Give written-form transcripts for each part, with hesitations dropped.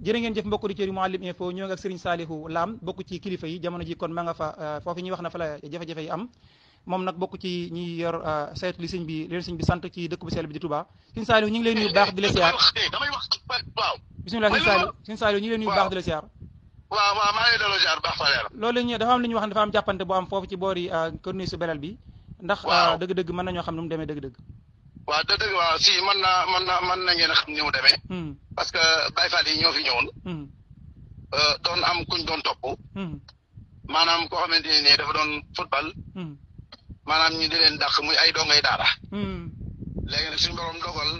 jërë ngeen jëf mbokk auditeurs yi Mouhalim Info ñoo ngi ak Serigne Saliou Lam bokk ci kilifa yi jamono ji kon ma nga fa foofu ñuy wax na fa la jafe-jafe yi am moom nag bokk ci ñi yor saytu li sëñ bi leen sëñ bi sant ci dëkk bu sell bi di Touba Serigne Saliou ñu ngi lay nuyu baax di la siyaar bismillah Serigne Saliou ñu ngi lay nuyu baax di la siyaar waaw maa ngi delloo siyaar baax fa leer loolu la dafa am li ñu wax ne dafa am jàppante bu am foofu ci boori corniche su belal bi ndax dëgg-dëgg mën nañoo xam nu mu demee dëgg-dëgg waaw dëgg waaw si mën na ngeen a xam ni mu demee parce que Baye Fall yi ñoo fi ñëwoon doon am kuñ doon topp maanaam koo xamante ne nii dafa doon football maanaam ñu di leen dàq muy ay dongay daara léegi nag suñu borom dogal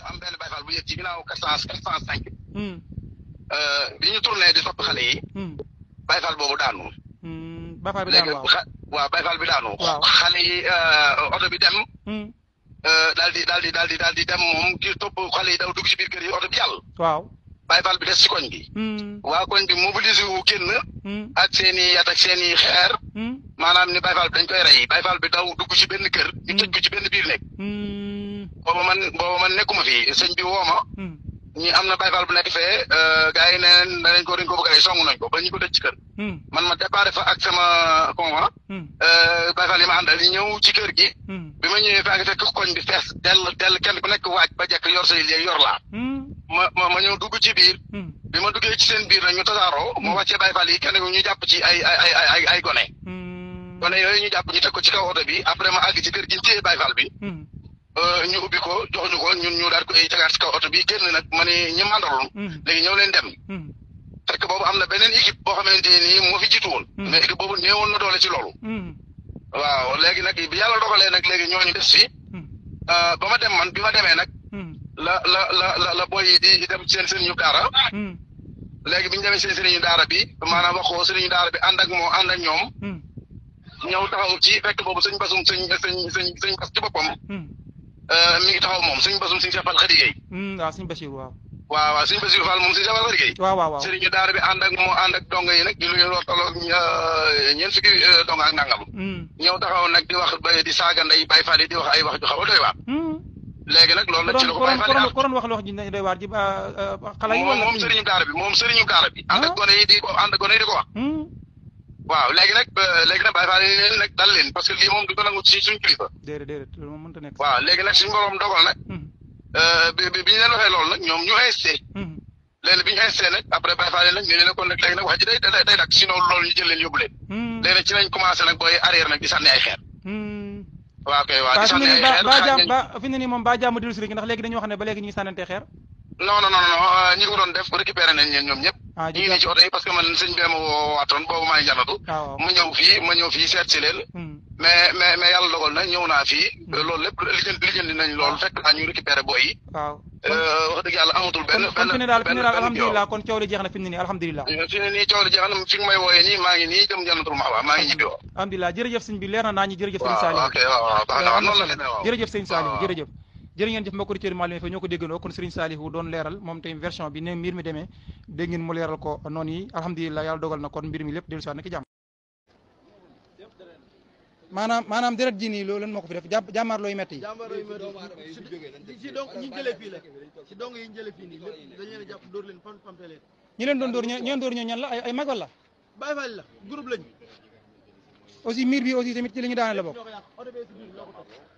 am benn Baye Fall bu yëg ci ginnaaw 405 bi ñu tourné di topp xale yi Baye Fall boobu daanu léegi waaw Baye Fall bi daanu xale yi oto bi dem daal di dem moom ki topp xale yi daw dugg ci biir kër yi oto bi jàll waaw Baye Fall bi des ci koñ bi waa koñ bi mobilisé wu génn ak seen i yat ak seen i xeer maanaam ni Baye Fall bi dañ koy rey Baye Fall bi daw dugg ci benn kër ñu tëj ko ci benn biir nekk booba man nekkuma fi sëñ bi woo ma ñi am na Baye Fall bu nekk fee gars yi neen dañ ko bëgg a rey song nañ ko ba ñu ko tëj ci kër man ma déparé fa ak sama convoi Baye Fall yi ma àndal ñëw ci kër gi bi ma ñëwee faa ngi fekk koñ bi fees dell kenn ku nekk waaj ba jekk yor say léegi yor laa ma ñëw dugg ci biir bi ma duggee ci seen biir nag ñu tasaaroo ma wàccee Baye Fall yi kenn ku ñu jàpp ci ay gone yooyu ñu jàpp ñu teg ko ci kaw oto bi après ma àgg ci kër gi téye Baye Fall bi ñu ubbi ko jox ñu ko ñun ñu daal koy tegaat ci kaw oto bi génn nag ma ne ñi mandaloon léegi ñëw leen dem fekk boobu am na beneen équipe boo xamante nii moo fi jiitu woon mais équipe boobu néewoon na doole ci loolu waaw léegi nag bi yàlla dogalee nag léegi ñooñu des fi ba ma dem man bi ma demee nag la boy yi di dem seen sëriñu daara léegi bi ñu demee seen sëriñu daara bi maanaam wax ko sëriñu daara bi ànd ak ñoom ñëw taxaw ci fekk boobu sëñ basum sëñ bas ci boppam mi ngi taxaw moom sëñ basum sëñ Cheikh Fall Khady Gueye waaw sëñ Bachir waaw sëñ Bachir Fall moom sëñ Cheikh Fall Khady Gueye waaw sëriñu daara bi ànd ak donga yi nag di lu ñu tolloog ñeent fukki donga ak nangam ñëw taxaw nag di wax di saaga ndey Baye Fall yi di wax ay wax ju xaw a doy waar léegi nag loolu la ci la ko Baye Fall ko doon wax loo xam ne doy waar ji xale yi moom sëriñu daara bi ànd ak gone yi di ko wax waaw léegi nag Baye Fall yi nag dal leen parce que lii moom du ko nangu ci suñ kilifa déedéet loolu moom mënta nekk waaw léegi nag suñu borom dogal nag bi ñu leen waxee loolu nag ñoom ñu insisté léegi bi ñu insisté nag après Baye Fall yi nag ñu ne kon nag léegi nag wax ji day dak sinon loolu ñu jël leen yóbbu leen léegi nag ci lañ commencé nag booy arrière nag di sànni ay xeer waaw kay waaw di sànni ay xeer ba fi ne nii moom ba jàmm dellu si ndax léegi dañu wax ne ba léegi ñu ngi sànnante xeer non ñi ko doon def récupéré nañ leen ñoom ñëpp ñu ngi nii ci oto yi parce que man sëñ bee ma waatoon boobu maa ngi jànnatu ma ñëw fii seet si leen mais yàlla dogal na ñëw naa fii loolu lépp lijjanti nañ loolu fekk naa ñu récupéré booy yi waaw wax dëgg yàlla amatul benn fi ne daal alhamdulilah kon coow li jeex na fi mu ne nii alhamdulilah fi ne nii coow li jeex na fi nga may wooyee nii maa ngi nii jëm jannatul maxwa maa ngi ñibbi woo alhamdulilah jërëjëf sëñ bi leer na naa ñi jërëjëf sëñ Saliou jërëjëf sëñ Saliou jërëjëf jërë ngeen jëf mbokk auditeurs yi Mouhalim Info ñoo ko déggandoo kon Serigne Saliou doon leeral moom tey version bi ne mbir mi demee dégg ngeen mu leeral ko noonu yi alhamdulilah yàlla dogal na kon mbir mi lépp dellu si waat na ki jàmm maanaam deret ji nii loolu lan moo ko fi def jàmmaar looy metti yi si donc ñi jëlee fii la si donc yi jëlee fii nii lépp dañ leen a jàpp dóor leen pampé leen ñi leen doon dóor ñan la ay mag wala Baye Fall la groupe lañu aussi miir bi aussi tamit ci li ñu daane la bokk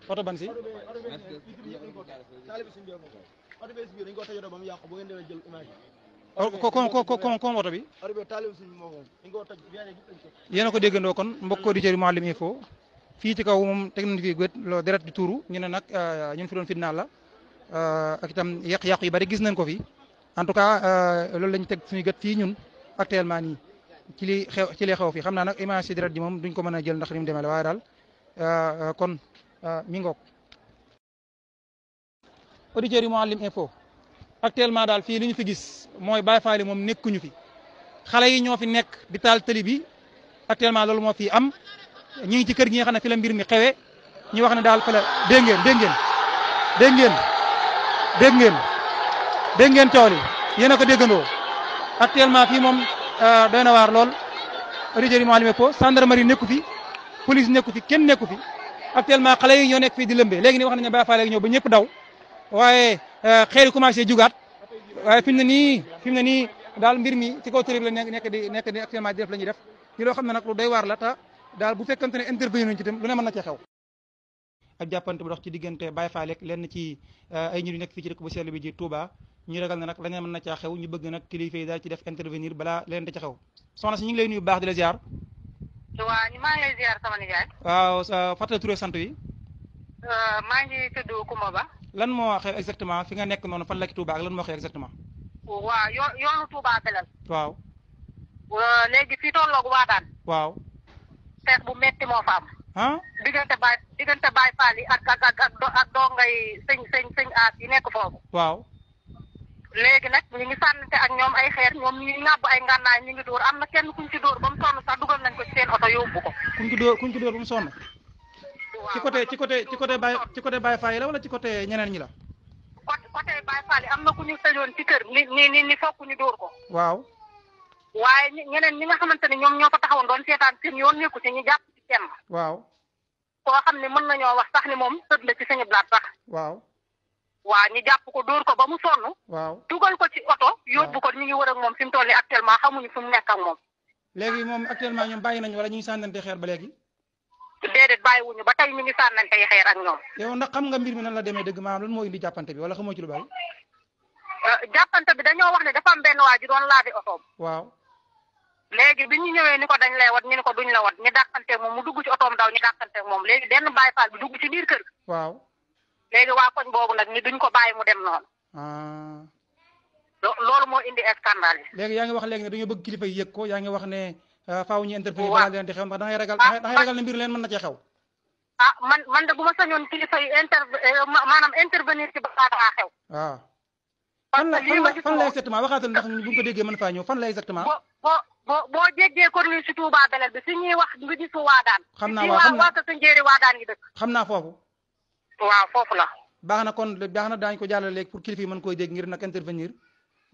oto ban si comme oto bi yéen a ko déggandoo kon mbokk auditeurs yi Mouhalim Info fii ci kaw moom teg nañu fi gët loo deret di tuuru ñu ne nag ñun fi doon fitnaal la ak itam yàq-yàqu yu bari gis nañ ko fi en tout cas loolu lañ teg suñu gët fii ñun actuellement nii ci li xew fii xam naa nag image si deret ji moom duñ ko mën a jël ndax ni mu demee la waaye daal kon mi ngoog auditeurs yi Mouhalim Info actuellement daal fii li ñu fi gis mooy Baye Fall moom nekkuñu fi xale yi ñoo fi nekk di taal tëli bi actuellement loolu moo fi am ñu ngi ci kër gi nga xam ne fi la mbir mi xewee ñu wax ne daal fa la dégg ngeen tool yi yéen a ko déggandoo actuellement fii moom doy na waar lool auditeurs yi Mouhalim Info gendarmerie nekku fi police nekku fi kenn nekku fi actuellement xale yi ñoo nekk fii di lëmbee léegi ni wax nañu Baye Fall léegi ñëw ba ñëpp daw waaye xeer yi commencé jugaat waaye fi mu ne nii daal mbir mi ci kaw tërib la nekk di actuellement di def la ñuy def ci loo xam ne nag lu doy waar la te daal bu fekkante ne intervenir nañ ci itam lu ne mën na cee xew ak jàppante bu dox ci diggante Baye Fall ak lenn ci ay ñu nekk fii ci dëkk bu sell bi ji Touba ñu ragal ne nag leneen mën na caa xew ñu bëgg nag kilifa yi daal ci def intervenir balaa leen da ca xew soxna si ñu ngi lay nuyu bu baax di la ziar. waaw maa ngi lay ziar sama nijaay. waaw fàttali tur sant wi. maa ngi tudd Koumba Ba. lan moo xew exactement fi nga nekk noonu fan la ci Touba ak lan moo xew exactement. waaw yoonu Touba Belel. waaw. léegi fii tolloog Waadaan. waaw. xeex bu metti moo fa am. ah. diggante Baye Fall yi ak dongay sëñ aas yi nekk foofu. waaw. léegi nag ñu ngi sànnante ak ñoom ay xeer ñoom ñu ngi ŋàbb ay ngànnaay ñu ngi dóor am na kenn kuñ ci dóor ba mu sonn sax dugal nañ ko ci seen oto yóbbu ko. kuñ ci dóor ba mu sonn. ci côté Baye Fall yi la wala ci côté ñeneen ñi la. côté Baye Fall yi am na ku ñu tëjoon ci kër ni fokk ñu dóor ko. waaw. waaye ñeneen ñi nga xamante ne ñoom ñoo ko taxawoon doon seetaan seen yoon nekku ci ñu jàpp ci kenn. waaw. koo xam ne mën nañoo wax sax ni moom sët la ci sañu blaat sax. waaw. waaw ñu jàpp ko dóor ko ba mu sonn. waaw dugal ko ci oto. yóbbu ko ñu ngi wër ak moom fi mu toll nii actuellement xamuñu fu mu nekk ak moom. léegi moom actuellement ñoom bàyyi nañu wala ñu ngi sànnante xeer ba léegi. déedéet bàyyiwuñu ba tey ñu ngi sànnante xeer ak ñoom. yow ndax xam nga mbir mi nan la demee dëgg maanaam lan moo indi jàppante bi wala xamoo ci lu bari. jàppante bi dañoo wax ne dafa am benn waa ji doon laabi otoom. waaw. léegi bi ñu ñëwee ni ko dañ lay wat ñu ni ko duñ la wat ñu dàqanteeg moom mu dugg ci otoom daw ñu dàqanteeg moom léegi benn Baye Fall bi dugg ci biir kër. waaw. léegi waa koñ boobu nag ni duñ ko bàyyi mu dem noonu. ah. loolu moo indi scandale yi. léegi yaa ngi wax léegi ne dañoo bëgg kilifa yi yëg ko yaa ngi wax ne faaw ñu intervenir balaa leen di xew ndax da ngay ragal ne mbir leen mën na cee xew. ah man de bu ma sañoon kilifa yi maanaam intervenir ci balaa daa xew. waaw. fan la exactement waxaatal ndax bu ñu ko déggee mën faa ñëw fan la exactement. boo jéggee corniche si Touba Belel bi su ñuy wax nga gisu Waadaan. xam naa waaw waa sa njéeri Waadaan yi dëkk. xam naa foofu. waaw foofu la. baax na kon baax na daañu ko jàllale léegi pour kilifa yi mën koy dégg ngir nag intervenir.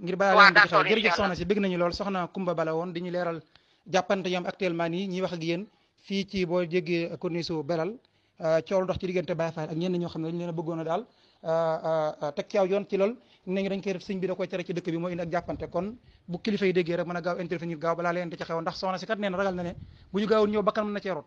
ngir balaa leen di xew jërëjëf soxna si bëgg nañu lool soxna Koumba Bala woon di ñu leeral jàppante ñoom actuellement nii ñuy wax ak yéen fii ci boo jéggee corniche su Belel coow dox ci diggante Baye Fall ak ñenn ñoo xam ne dañu leen a bëggoon a daal teg ci aw yoon ci lool nañu dañ koy def sëñ bi da koy tere ci dëkk bi moo indi ak jàppante kon bu kilifa yi déggee rek mën a gaaw intervenir gaaw balaa leen di ci xew ndax soxna si kat nee na ragal na ne bu ñu gaawul ñëw bakkan mën na cee rot